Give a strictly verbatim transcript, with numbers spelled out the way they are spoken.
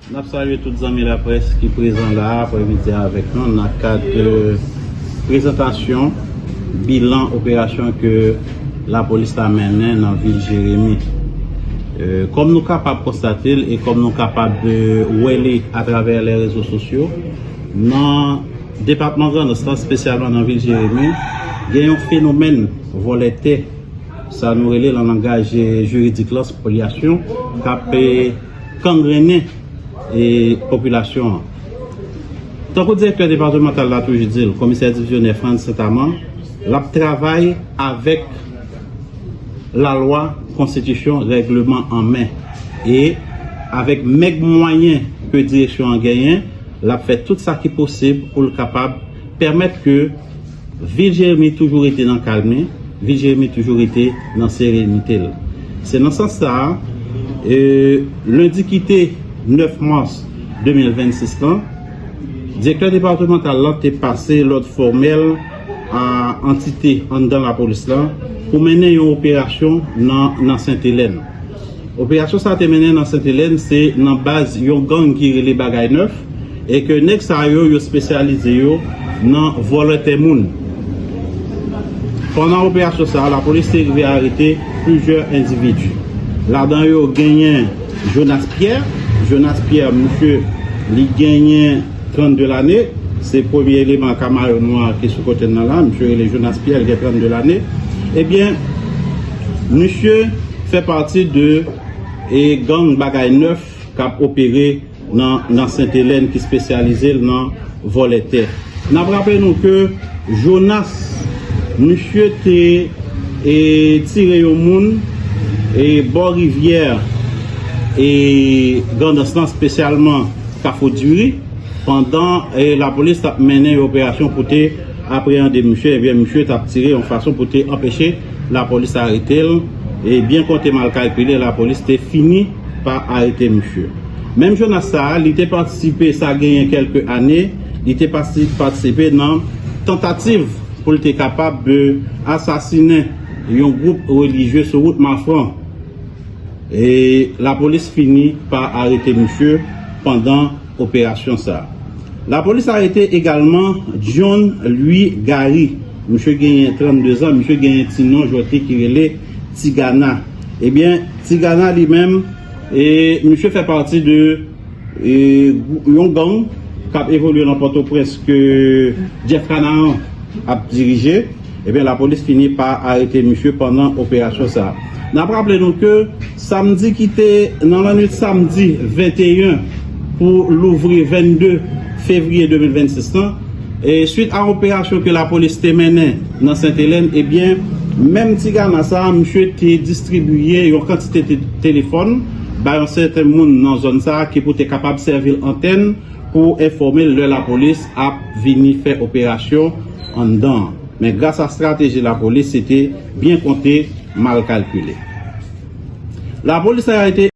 N ap salye tout zanmi laprès ki prezan la aprèmidi a avèk nou nan kad, euh, prezantasyon bilan operasyon ke lapolis la mennen nan vil Jeremi. Euh, kòm nou kapab konstate l e kòm nou kapab, euh, wè li atravè lè rezo sosyo, nan depatman Grandans lan, espesyalman nan vil Jeremi, gen yon fenomèn vòlè tè, sa nou rele nan langaj, eh, jiridik lan, spolyasyon, k ap, eh, kangrennen, eh, popilasyon an. Tankou direktè depatmantal la toujou di l, komisè divizyonè Frantz Saint-Amand, l ap travay avèk lalwa, konstitisyon, règleman an men. E avèk mèg mwayen ke direksyon an genyen, l ap fè tout sa ki posib pou l kapab pèmèt ke vil Jeremi toujou rete nan kalm li, vil Jeremi toujou rete nan serenite l. Se nan sans sa a, e, lendi ki te nèf mas de mil vennsis lan, direktè depatmantal lan te pase lòd fòmèl a antite anndan lapolis lan pou mennen yon operasyon nan, nan Sentelèn. Operasyon sa a te mennen nan Sentelèn, se nan baz yon gang ki rele Bagay Nèf, e ke nèg sa yo, yo espesyalize yo nan vòlè tè moun. Pandan operasyon sa a, lapolis te rive arete plizyè endividi. Ladan yo genyen Jonas Pierre. Jonas Pierre, misye, li genyen trannde lane. Se premye eleman Kamayo Nwa ki sou kote n nan la. Misye rele Jonas Pierre, li gen trannde lane. Ebyen, misye fè pati de, e, gang Bagay Nèf k ap opere nan, nan Sentelèn ki espesyalize l nan vòlè tè. N ap raple nou ke Jonas, misye te, e, tire yon moun, e, bò rivyè, e, Grandans lan, espesyalman Kafou Diri, pandan, e, lapolis t ap mennen yon operasyon pou te apreyande misye, ebyen, misye t ap tire yon fason pou te anpeche lapolis arete l, e byen konte mal kalkile, lapolis te fini pa arete misye. Menm Jonas sa a, li te patisipe, sa genyen kèlke ane, li te pati-, patisipe nan tantativ pou l te kapab, e, asasinen yon gwoup relijye sou wout Mafran. E lapolis fini pa arete misye pandan operasyon sa a. Lapolis arete egalman John Louis Gary. Misye genyen trannde zan, misye genyen ti non jwèt li ki rele Tigana. Ebyen, Tigana li menm, e, misye fè pati de, e, gwou-, yon gang k ap evolye nan Pòtoprens ke Jeff Canaran ap dirije. Ebyen, lapolis fini pa arete misye pandan operasyon sa a. N ap raple nou ke samdi ki te, nan lannwit samdi venteyen pou louvri vennde fevriye de mil vennsis lan, e swit a operasyon ke lapolis te mennen nan Sentelèn, ebyen, menm Tigana sa a, misye te distribiye yon kantite te-, telefòn ba yon sèten moun nan zòn sa a ki pou te kapab sèvi l antèn pou enfòme l lè lapolis ap vini fè operasyon anndan an. Men gras a estrateji lapolis, se te byen konte, mal kalkile. Lapolis arete